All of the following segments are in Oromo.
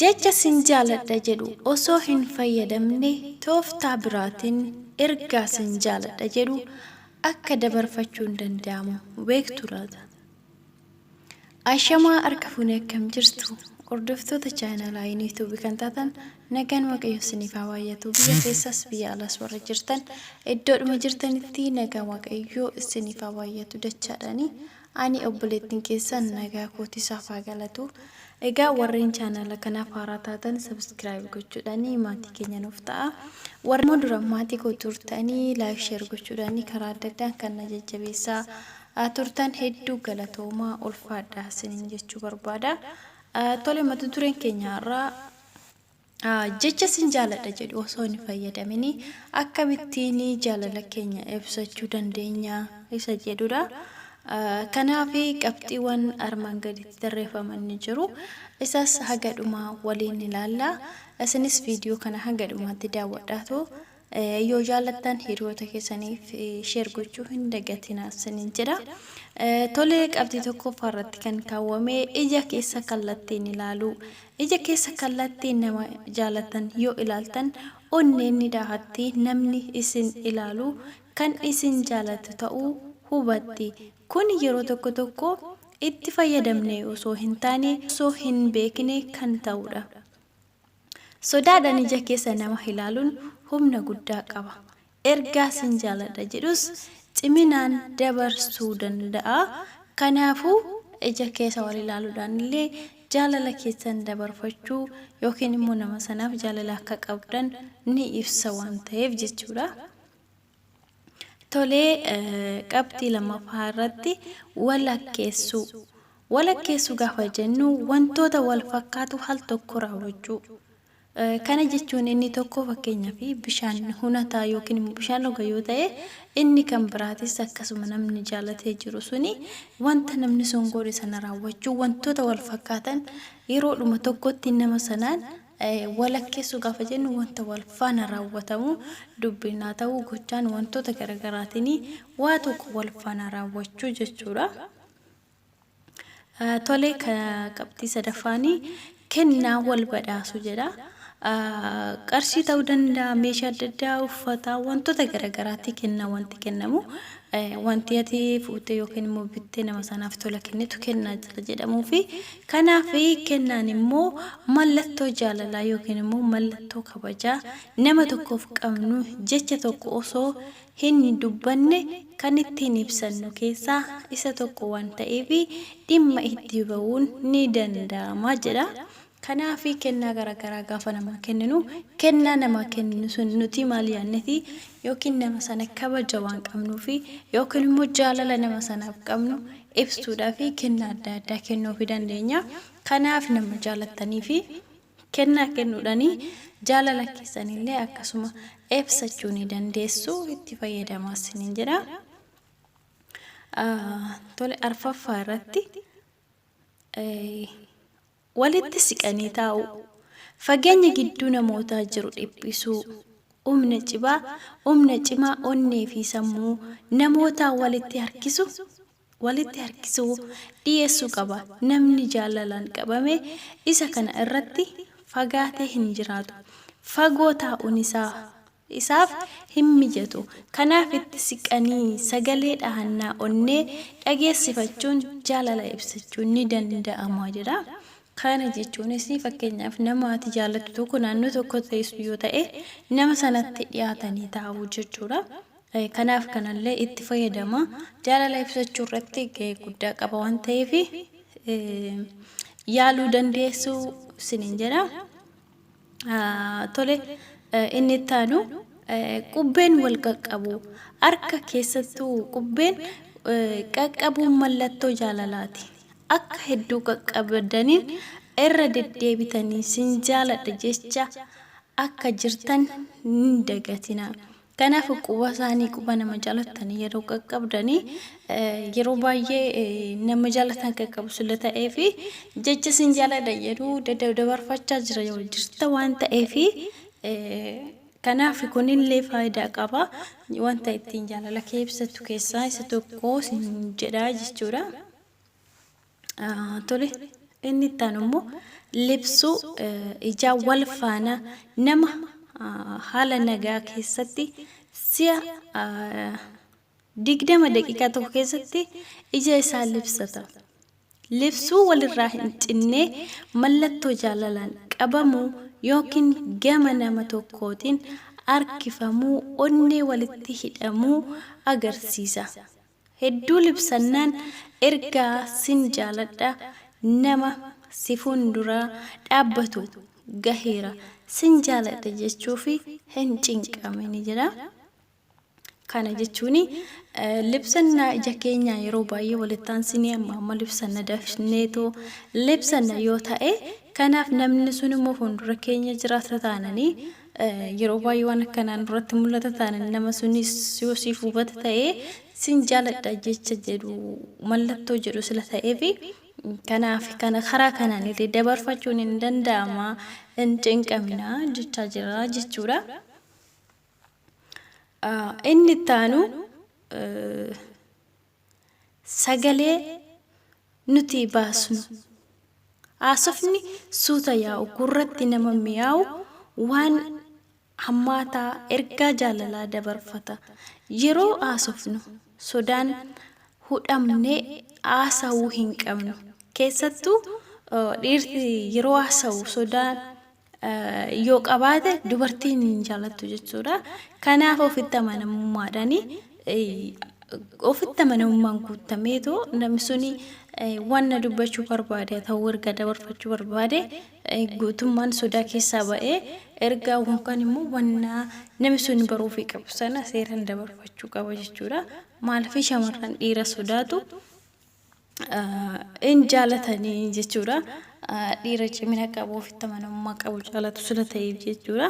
Jecha sin jaaladha jedhu osoo hin fayyadamne tooftaa biraatiin ergaa sin jaaladha jedhu akka dabarfachuun danda'amu beektuu laata? Ashamaa harka fuune akkam jirtu? Hordoftoota chaanala Ayinii Tuubii kan taatan nagaan Waaqayyo isiniif haa baay'atu. Biyya keessas biyya alaas warra jirtan iddoodhuma jirtanitti nagaan Waaqayyo isiniif haa baay'atu dachaadhaani. Ani obboleettiin keessan nagaa kooti isaaf haa galatu. Egaa warreen chaanala kanaaf haaraa taatan subscribe gochuudhaan maatii keenya nuuf ta'a. Warri immoo dura maatii koo turtanii like share gochuudhaan karaa adda addaan kan na jajjabeessaa turtan hedduu galatoomaa ulfaadhaa isiniin jechuu barbaada. Tole mata dureen keenya har'aa Jecha sin jaaladha jedhu osoo hin fayyadamin akkamittiin jaalala keenya ibsachuu dandeenya isa jedhudha. Kanaaf qabxiiwwan armaan gaditti tarreeffaman ni jiru. Isas haga dhumaa waliin ilaalla. Isinis viidiyoo kana haga dhumaatti daawwadhaatu Yoo jaallattan hiriyoota keessaniif share gochuu hin dagatinaa isiniin jedha. Tole qabxii tokkoffaa irratti kan kaawwame ija keessa kallattiin ilaaluu. Ija keessa kallattiin nama jaallattan yoo ilaaltan onneen ni dhahatti namni isin ilaalu kan isin jaalatu ta'uu hubatti. Kun yeroo tokko tokko itti fayyadamnee osoo hin taane osoo hin beekne kan ta'udha. Sodaadhaan ija keessa nama ilaaluun humna guddaa qaba. Ergaa sin jaaladha jedhus ciminaan dabarsuu danda'a. Kanaafuu ija keessa wal ilaaluudhaan illee jaalala keessan dabarfachuu yookiin immoo nama sanaaf jaalala akka qabdan ni ibsa waan ta'eef jechuudha. Tolee qabxii lammaffaa irratti walakkeessuu. Walakkeessuu gaafa jennu wantoota wal fakkaatu al tokko raawwachuu. Kana jechuun inni tokko fakkeenyaaf bishaan hunataa yookiin immoo bishaan dhuga yoo ta'e inni kan biraatis akkasuma namni jaalatee jiru suni wanta namni sun godhe sana raawwachuu wantoota wal fakkaatan yeroodhuma tokkotti nama sanaan Walakkeessuu gaafa jennu wanta wal faana raawwatamu dubbiin haa ta'u gochaan wantoota garaagaraatiin waa tokko wal faana raawwachuu jechuudha. Tole qabxii sadaffaanii kennaa wal badhaasu jedha. Qarshii ta'uu danda'a, meeshaa adda addaa, uffata, wantoota garaagaraatti kennaa wanti kennamu. Wanti ati fuutee yookiin immoo bittee nama sanaaf tola kennitu kennaa jala jedhamuu fi kanaaf kennaan immoo mallattoo jaalalaa yookiin immoo mallattoo kabajaa nama tokkoof qabnu jecha tokko osoo hin dubbanne kan ittiin ibsannu keessaa isa tokko waan ta'eef dhimma itti ba'uun ni danda'ama jedha. Kanaaf kennaa garaagaraa gaafa namaa kenninu kennaa namaa kenninu sun nuti maal yaadneti yookiin nama sana kabaja waan qabnuufi yookiin immoo jaalala nama sanaaf qabnu ibsuudhaaf kennaa adda addaa kennuufi dandeenya. Kanaaf nama jaalattaniifi kennaa kennuudhaani jaalala keessanillee akkasuma ibsachuu ni dandeessu itti fayyadamaa isiniin jedha. Tole arfaffaa irratti Walitti siqanii taa'uu. Fageenya gidduu namootaa jiru dhiphisuu. Humna cibaa, humna cimaa onnee fi sammuu namootaa walitti harkisu walitti harkisuu dhiyeessuu qaba. Namni jaalalaan qabame isa kana irratti fagaatee hin jiraatu. Fagoo taa'uun isaa isaaf hin mijatu. Kanaaf itti siqanii sagalee dhahannaa onnee dhageessifachuun jaalala ibsachuun ni danda'ama jedha. Kana jechuunis fakkeenyaaf nama ati jaallattu tokko naannoo tokko teessu yoo ta'e nama sanatti dhiyaatanii taa'uu jechuudha. Kanaaf kanallee itti fayyadama. Jaalala ibsachuu irratti gahee guddaa qaba waan ta'eef yaaluu dandeessu isiniin jedha. Tole inni itti aanu qubbeen wal qaqqabu harka keessattuu qubbeen qaqqabuun mallattoo jaalalaati. Akka hedduu qaqqabdaniin irra deddeebitanii sin jaaladha jecha akka jirtan hin dagatinaa. Kanaaf quba isaanii quba nama jaalattanii yeroo qaqqabdanii yeroo baay'ee nama jaalatan qaqqabu sila ta'ee fi jecha sin jaaladha jedhu daddabarfachaa jira yoo jirta waan ta'eef Kanaaf kunillee faayidaa qaba. Wanta ittiin jaalala kee ibsattu keessaa isa tokko sin jedha jechuudha. Tole, inni itti aanu immoo libsuu ijaa wal faana nama haala nagaa keessatti si'a 20 daqiiqaa tokko keessatti ija isaa libsata. Libsuu walirraa hin cinne mallattoo jaalalaan qabamuu yookiin gama nama tokkootiin harkifamuu onnee walitti hidhamuu agarsiisa. Hedduu libsannaan ergaa sin jaaladha nama si fuundura dhaabbatu gaheera sin jaaladha jechuufi hin cinqamini jedha. Kana jechuun libsannaa ija keenyaa yeroo baay'ee walitti aansinee amma amma libsanna dafneetoo libsanna yoo ta'e, kanaaf namni sun immoo fuuldura keenya jiraata taananii, yeroo baay'ee waan akkanaan duratti mul'ata taanan, nama sunis yoo siif hubata ta'e sin jaaladha jecha jedhu mallattoo jedhu sila ta'eefi, kanaaf kana karaa kanaan illee dabarfachuun hin danda'ama, hin cinqamina jechaa jira jechuudha. Inni itti aanu sagalee nuti baasnu. Haasofni suuta yaa'u gurratti nama mi'aawu waan hammaataa ergaa jaalalaa dabarfata. Yeroo haasofnu sodaan hudhamnee haasawuu hin qabnu. Keessattuu dhiirti yeroo haasawu sodaan yoo qabaate dubartiin hin jaalattu jechuudha. Kanaaf ofitti amanamummaadhaan, ofitti amanamummaan guutameetu namni suni wanna dubbachuu barbaade haa ta'u ergaa dabarfachuu barbaade guutummaan sodaa keessaa ba'ee ergaa yookaan immoo wanna namni sun baruufii qabu sana seeraan dabarfachuu qaba jechuudha. Maaliif shamarran dhiira sodaatu hin jaalatanii jechuudha. Dhiira cimina qabu, ofitti amanamummaa qabu jaalatu sila ta'eef jechuudha.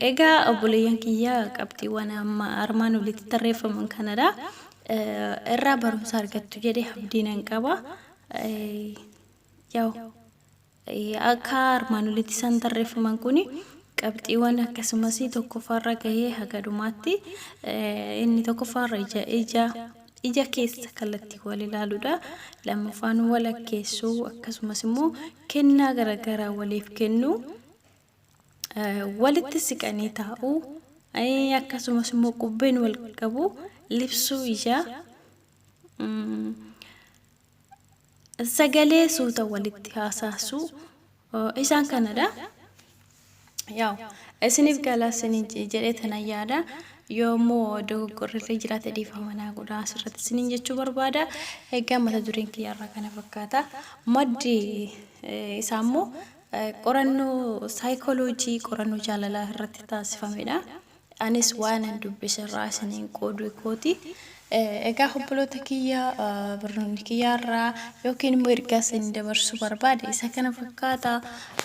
Egaa obboleeyyan kiyya, qabxiiwwan amma armaan olitti tarreeffaman kanadha. Irraa barumsa argattu jedhee abdii nan qaba. Yaa'u akka armaan olitti isaan tarreeffaman kuni qabxiiwwan akkasumas tokkoffaarra gahee haga dhumaatti, inni tokkoffaarra ija ija ija keessa kallattii wal ilaaluudha. Lammaffaan walakkeessuu, akkasumas immoo kennaa garaagaraa waliif kennuu, walitti siqanii taa'uu, akkasumas immoo qubbeen wal qabu, libsuu ijaa, sagalee suuta walitti haasaasuu isaan kanadha. Yaa'u isiniif galaa isiniin jedhee tana yaada. Yoo immoo dogoggorrillee jiraate dhiifama naa godhaa asirratti isiniin jechuu barbaada. Egaa mata dureen kiyyaarraa kana fakkaata. Maddi isaa immoo qorannoo saayikooloojii qorannoo jaalalaa irratti taasifamedha. Anis waanan dubbise irraa isiniin qooduu kooti. Egaa obboloota kiyya, barnoonni kiyyaarraa yookiin immoo ergaa isin dabarsuu barbaade isa kana fakkaata.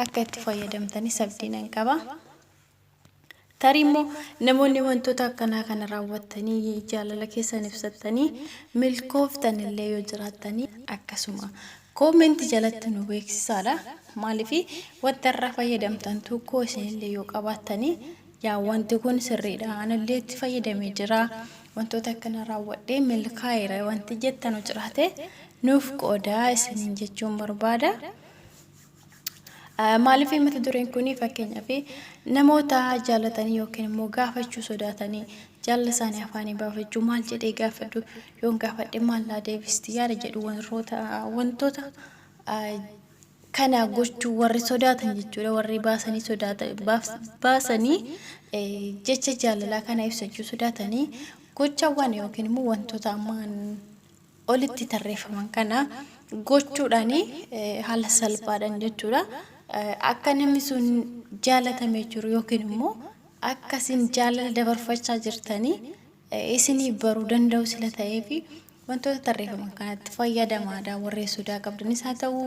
Akka itti fayyadamtanis abdii nan qaba. Tarii immoo namoonni wantoota akkanaa kana raawwattanii jaalala keessan ibsattanii milkooftan illee yoo jiraattanii, akkasuma koomenti jalatti nu beeksisaadha. Maaliif wanta irraa fayyadamtan tokko isinillee yoo qabaattanii, yaa wanti kun sirriidha, anillee itti fayyadamee jira, wantoota akkana raawwadhee milkaa'eera wanti jettanu jiraate nuuf qoodaa isiniin jechuun barbaada. Maaliif mata dureen kun fakkeenyaaf namoota jaallatanii yookiin immoo gaafachuu sodaatanii, jaalala isaanii afaanii baafachuu, maal jedhee gaafadhu, yoon gaafadhe maal naa deebisti yaada jedhu, wantoota kana gochuu warri sodaatan jechuudha, warri baasanii sodaatan, baasanii jecha jaalalaa kana ibsachuu sodaatanii, gochawwan yookiin immoo wantoota ammaan olitti tarreeffaman kana gochuudhaan haala salphaadhaan jechuudha. Akka namni sun jaalatamee jiru yookiin immoo akka isin jaalala dabarfachaa jirtanii isinii baruu danda'u sila ta'eef, wantoota tarreeffaman kanatti fayyadamaadha. Warreen sodaa qabdanis haa ta'u,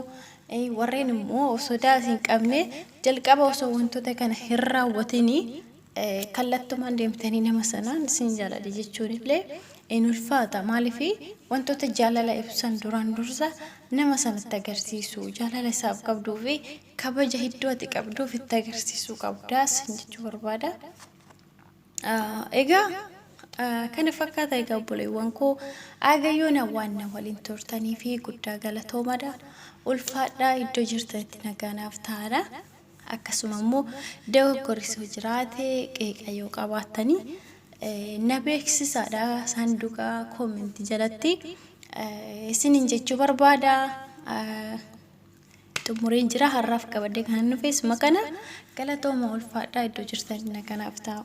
warreen immoo sodaa hin qabne, jalqaba osoo wantoota kana hin raawwatinii kallattumaan deemtanii nama sanaan isin jaaladha jechuun illee In ulfaata. Maaliif wantoota jaalala ibsan duraan dursa nama sanatti agarsiisu, jaalala isaaf qabduu fi kabaja iddoo ati qabduuf itti agarsiisuu qabdaa sin jechuu barbaada. Egaa kana fakkaata egaa obboleewwan koo agayoona waan na waliin turtanii fi guddaa galatoomadha. Ulfaadhaa iddoo jirtanitti nagaa naaf ta'aadha. Akkasuma immoo dogoggorris yoo jiraate qeeqa yoo qabaattanii na beeksisaadha saanduqa koomentii jalatti isiniin jechuu barbaada. Xumureen jira har'aaf qabadee kanan dhufe isuma kana galatooma ulfaadhaa iddoo jirtanitti nagaa naaf ta'a.